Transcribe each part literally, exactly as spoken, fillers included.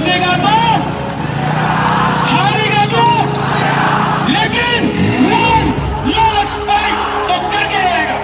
हारेगा तो, हारेगा तो, लेकिन one last fight तो करके रहेगा।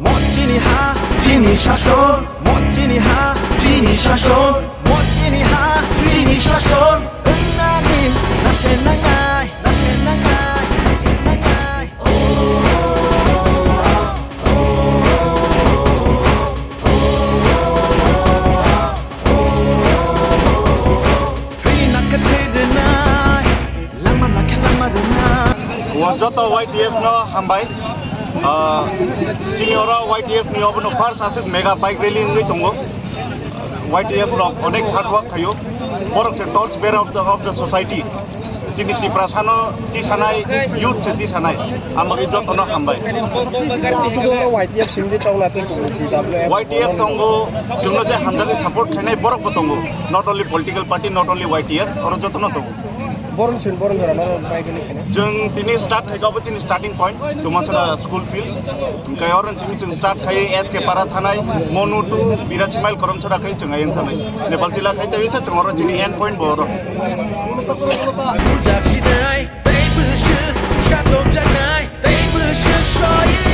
Mo chini ha, chini shason. Mo chini ha, chini shason. Mo chini ha, chini shason. Wngmani nase nangnai, nase nangnai, nase nangnai. Thwi nakhe thwi rwnai, lama nakhe lama rwnai. O joto Y T F no hambai. Ah, chini oro Y T F ni obono first aswk mega bike rally wngwi tongo. Y T F rok onek hard work khaio. Borok se torch bearer of the, of the society. Chini Tiprasano tisanai, youth se tisanai. Ang bagwi jotono hambai. Sudu oro Y T F singdi tongna tei kubun T W F Y T F tongo, chwngno je hamjagwi support khainai borok bo tongo. Not only political party, not only Y T F, oro jotono tongo. Boron sin boron jora no pai gani kene. Chwng tini start khaikha bo chini starting point, Tumansara school field. Hwnkhe oro chini chwng start khai S K Para thanai, Monu to Birasi mile korom sora khai chwng ayang thanai. Nepal tila khai tei se chwng oro chini end point bo oro. Bujak sinai, tei bwswk satokjaknai, tei bwswk soi